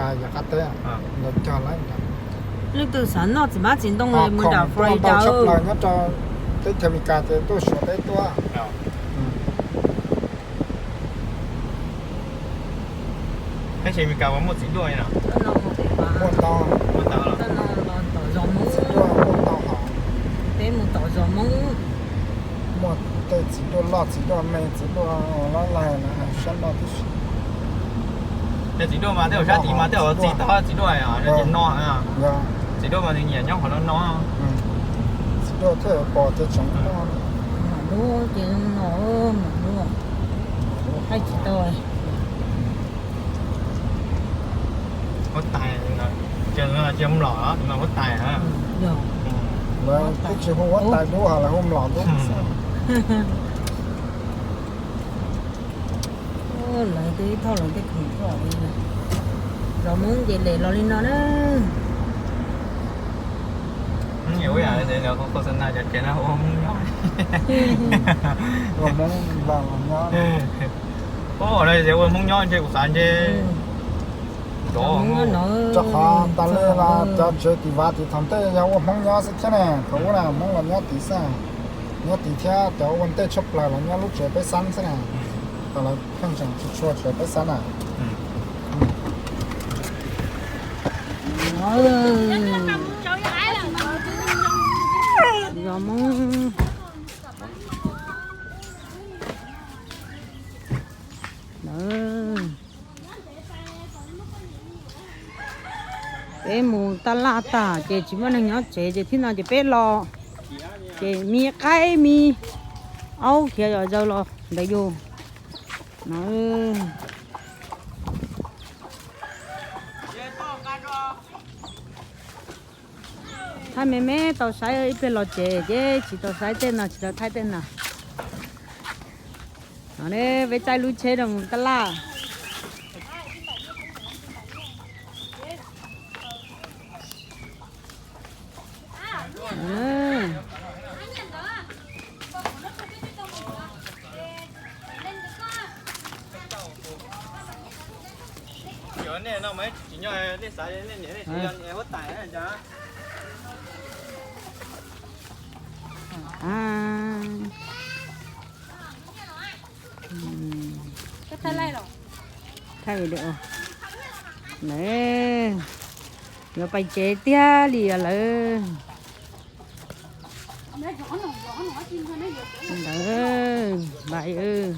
Yog qab teb, lawv cog lawm. Leej twg xav noj txiv hmab txiv ntoo mus nram Florida tshaj plaws nyob rau teb chaws Amelikas ces tuaj Suav teb tuaj. Teb chaws Amelikas uas muaj txiv duaj no. Muaj ntau, muaj ntau, txiv duaj muaj ntau hos. Peb mus tom zos Hmoob. Muaj tej txiv duaj loj, txiv duaj me, txiv duaj loj laig na, sab no tib si. Tej txiv duaj mas tej zaum sab tid mas tej zaum txi tau txiv duaj no. Txiv duaj mas nws nyiam nyob qhov no no. Txiv duaj thiaj pom tias tseem no. Mam lub ces zoo no, mam lub. Haib tsis tau. Huab tais, ces mus lom huab tais. Lawv twb tsis hu huab tais dub hos lawv hu mlom dub xwb. Lawv twb ib thauj lawv tej khoom tuaj li. Zos Hmoob ces lem los li no na. Khos xas nas cov kev no ua Hmoob nyob. Ua Hmoob nyob. Ua no ces ua Hmoob nyob ntshe kuv xav ntshe. Rau qhov tas li los cov tsev tiv vav tiv thaum ntej yog ua Hmoob nyob xwb thiab ne, thaum ub na Hmoob los nyob tid xwb, nyob tid thiab cov ua ntej tshaj plaws los nyob lub tsev peb xab xwb na. Thaum lawv pheej tseem tsis tshua tsev peb xab na. Zos Hmoob. Peb mus taj laj tag ces tsis muaj neeg nyob tsev ces thib no ces peb los ces me qaib me aub khiav zom zaws los ntawd yus no. Thaij me me tau saib, ib pliag los tsev ces tsis tau saib tej no, tsis tau thaij tej no. No ne, peb caij lub tsheb no mus taj laj. Thaij video. Lawv yuav pais tsev tiag li os lawv. Ntawd, npais,